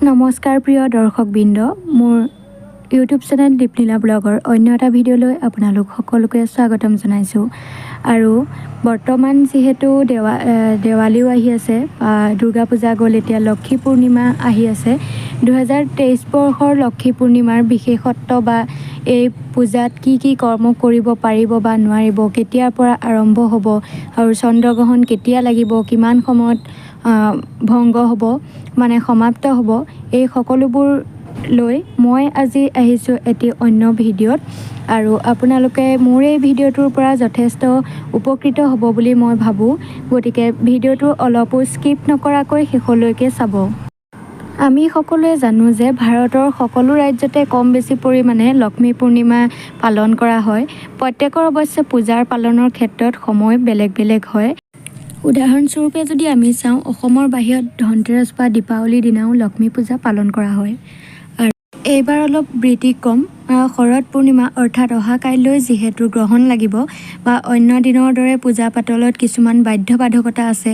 নমস্কাৰ প্ৰিয় দৰ্শকবৃন্দ, মোৰ ইউটিউব চেনেল দীপনীলা ব্লগৰ অন্য এটা ভিডিঅ'লৈ আপোনালোক সকলোকে স্বাগতম জনাইছোঁ। আৰু বৰ্তমান যিহেতু দেৱালীও আহি আছে বা দুৰ্গা পূজা গ'ল, এতিয়া লক্ষী পূৰ্ণিমা আহি আছে। 2023 বৰ্ষৰ লক্ষী পূৰ্ণিমাৰ বিশেষত্ব বা এই পূজাত কি কি কৰ্ম কৰিব পাৰিব বা নোৱাৰিব, কেতিয়াৰ পৰা আৰম্ভ হ'ব আৰু চন্দ্ৰগ্ৰহণ কেতিয়া লাগিব, কিমান সময়ত ভংগ হ'ব, মানে সমাপ্ত হ'ব, এই সকলোবোৰ লৈ মই আজি আহিছোঁ এটি অন্য ভিডিঅ'ত। আৰু আপোনালোকে মোৰ এই ভিডিঅ'টোৰ পৰা যথেষ্ট উপকৃত হ'ব বুলি মই ভাবোঁ। গতিকে ভিডিঅ'টো অলপো স্কিপ নকৰাকৈ শেষলৈকে চাব। আমি সকলোৱে জানো যে ভাৰতৰ সকলো ৰাজ্যতে কম বেছি পৰিমাণে লক্ষ্মী পূৰ্ণিমা পালন কৰা হয়। প্ৰত্যেকৰ অৱশ্যে পূজাৰ পালনৰ ক্ষেত্ৰত সময় বেলেগ বেলেগ হয়। উদাহৰণস্বৰূপে যদি আমি চাওঁ, অসমৰ বাহিৰত ধনতেৰছ বা দীপাৱলীৰ দিনাও লক্ষ্মী পূজা পালন কৰা হয়। আৰু এইবাৰ অলপ ব্যতিক্ৰম। শৰৎ পূৰ্ণিমা, অৰ্থাৎ অহা কাইলৈ যিহেতু গ্ৰহণ লাগিব বা অন্য দিনৰ দৰে পূজা পাতলত কিছুমান বাধ্যবাধকতা আছে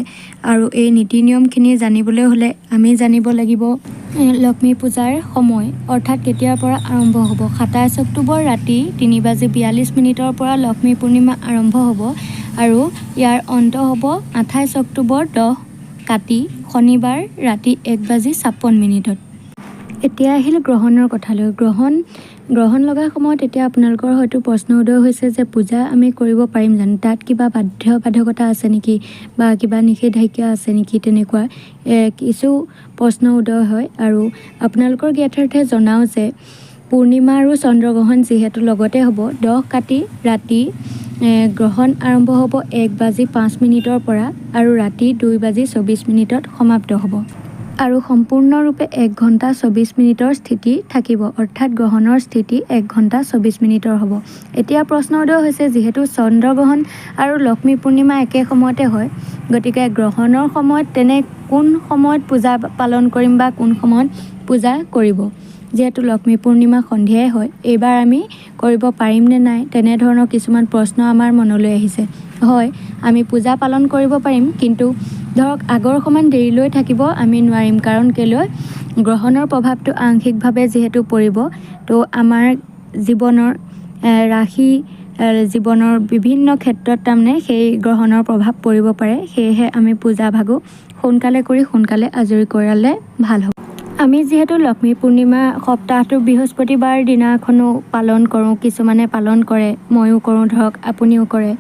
আৰু এই নীতি নিয়মখিনি জানিবলৈ হ'লে আমি জানিব লাগিব লক্ষ্মী পূজাৰ সময়, অৰ্থাৎ কেতিয়াৰ পৰা আৰম্ভ হ'ব। 27 অক্টোবৰ ৰাতি 3 বাজি 42 মিনিটৰ পৰা লক্ষ্মী পূৰ্ণিমা আৰম্ভ হ'ব আৰু ইয়াৰ অন্ত হ'ব 28 অক্টোবৰ, 10 কাতি, শনিবাৰ ৰাতি 1 বাজি 56 মিনিটত। এতিয়া আহিল গ্ৰহণৰ কথালৈ। গ্ৰহণ লগা সময়ত এতিয়া আপোনালোকৰ হয়তো প্ৰশ্ন উদয় হৈছে যে পূজা আমি কৰিব পাৰিম জানো, তাত কিবা বাধ্যবাধকতা আছে নেকি বা কিবা নিষেধাজ্ঞা আছে নেকি, তেনেকুৱা কিছু প্ৰশ্ন উদয় হয়। আৰু আপোনালোকৰ জ্ঞাতাৰ্থে জনাওঁ যে পূৰ্ণিমা আৰু চন্দ্ৰগ্ৰহণ যিহেতু লগতে হ'ব, 10 কাতি ৰাতি গ্ৰহণ আৰম্ভ হ'ব 1 বাজি 5 মিনিটৰ পৰা আৰু ৰাতি 2 বাজি 24 মিনিটত সমাপ্ত হ'ব আৰু সম্পূৰ্ণৰূপে 1 ঘণ্টা 24 মিনিটৰ স্থিতি থাকিব, অৰ্থাৎ গ্ৰহণৰ স্থিতি 1 ঘণ্টা 24 মিনিটৰ হ'ব। এতিয়া প্ৰশ্ন উদয় হৈছে, যিহেতু চন্দ্ৰগ্ৰহণ আৰু লক্ষ্মী পূৰ্ণিমা একে সময়তে হয়, গতিকে গ্ৰহণৰ সময়ত তেনে কোন সময়ত পূজা পালন কৰিম বা কোন সময়ত পূজা কৰিব? যিহেতু লক্ষ্মী পূৰ্ণিমা সন্ধিয়াই হয়, এইবাৰ আমি কৰিব পাৰিম নে নাই, তেনেধৰণৰ কিছুমান প্ৰশ্ন আমাৰ মনলৈ আহিছে। হয়, আমি পূজা পালন কৰিব পাৰিম, কিন্তু ধৰক আগৰ সমান দেৰিলৈ থাকিব আমি নোৱাৰিম। কাৰণ কেলৈ, গ্ৰহণৰ প্ৰভাৱটো আংশিকভাৱে যিহেতু পৰিব, তো আমাৰ জীৱনৰ ৰাশি, জীৱনৰ বিভিন্ন ক্ষেত্ৰত তাৰমানে সেই গ্ৰহণৰ প্ৰভাৱ পৰিব পাৰে। সেয়েহে আমি পূজা ভাগো সোনকালে কৰি সোনকালে আজৰি কৰালে ভাল হ'ব। আমি যিহেতু লক্ষ্মী পূৰ্ণিমা সপ্তাহটো বৃহস্পতিবাৰ দিনাখনো পালন কৰোঁ, কিছুমানে পালন কৰে, ময়ো কৰোঁ, ধৰক আপুনিও কৰে।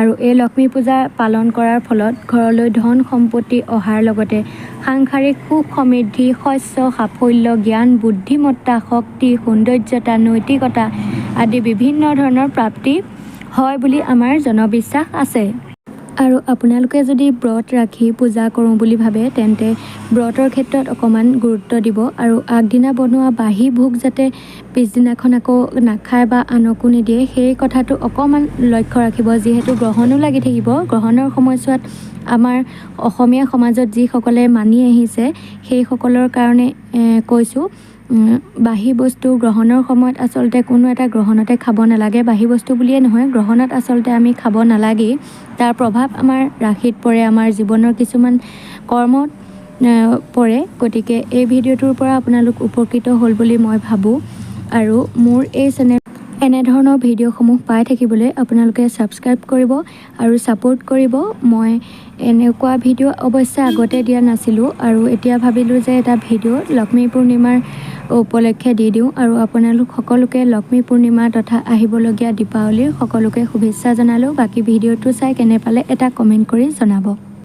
আৰু এই লক্ষ্মী পূজা পালন কৰাৰ ফলত ঘৰলৈ ধন সম্পত্তি অহাৰ লগতে সাংসাৰিক সুখ সমৃদ্ধি, শস্য সাফল্য, জ্ঞান, বুদ্ধিমত্তা, শক্তি, সৌন্দৰ্যতা, নৈতিকতা আদি বিভিন্ন ধৰণৰ প্ৰাপ্তি হয় বুলি আমাৰ জনবিশ্বাস আছে। আৰু আপোনালোকে যদি ব্ৰত ৰাখি পূজা কৰোঁ বুলি ভাবে, তেন্তে ব্ৰতৰ ক্ষেত্ৰত অকণমান গুৰুত্ব দিব আৰু আগদিনা বনোৱা বাহী ভোগ যাতে পিছদিনাখন আকৌ নাখায় বা আনকো নিদিয়ে, সেই কথাটো অকণমান লক্ষ্য ৰাখিব। যিহেতু গ্ৰহণো লাগি থাকিব, গ্ৰহণৰ সময়ছোৱাত আমাৰ অসমীয়া সমাজত যিসকলে মানি আহিছে, সেইসকলৰ কাৰণে কৈছোঁ, বাহী বস্তু গ্ৰহণৰ সময়ত আচলতে কোনো এটা গ্ৰহণতে খাব নালাগে। বাহী বস্তু বুলিয়ে নহয়, গ্ৰহণত আচলতে আমি খাব নালাগেই। তাৰ প্ৰভাৱ আমাৰ ৰাশিত পৰে, আমাৰ জীৱনৰ কিছুমান কৰ্মত পৰে। গতিকে এই ভিডিঅ'টোৰ পৰা আপোনালোক উপকৃত হ'ল বুলি মই ভাবোঁ। আৰু মোৰ এই চেনেল এনেধৰণৰ ভিডিঅ'সমূহ পাই থাকিবলৈ আপোনালোকে ছাবস্ক্ৰাইব কৰিব আৰু ছাপোৰ্ট কৰিব। মই এনেকুৱা ভিডিঅ' অৱশ্যে আগতে দিয়া নাছিলোঁ আৰু এতিয়া ভাবিলোঁ যে এটা ভিডিঅ' লক্ষ্মী পূৰ্ণিমাৰ উপলক্ষে দি দিওঁ। আৰু আপোনালোক সকলোকে লক্ষ্মী পূৰ্ণিমা তথা আহিবলগীয়া দীপাৱলীৰ সকলোকে শুভেচ্ছা জনালোঁ। বাকী ভিডিঅ'টো চাই কেনে পালে এটা কমেণ্ট কৰি জনাব।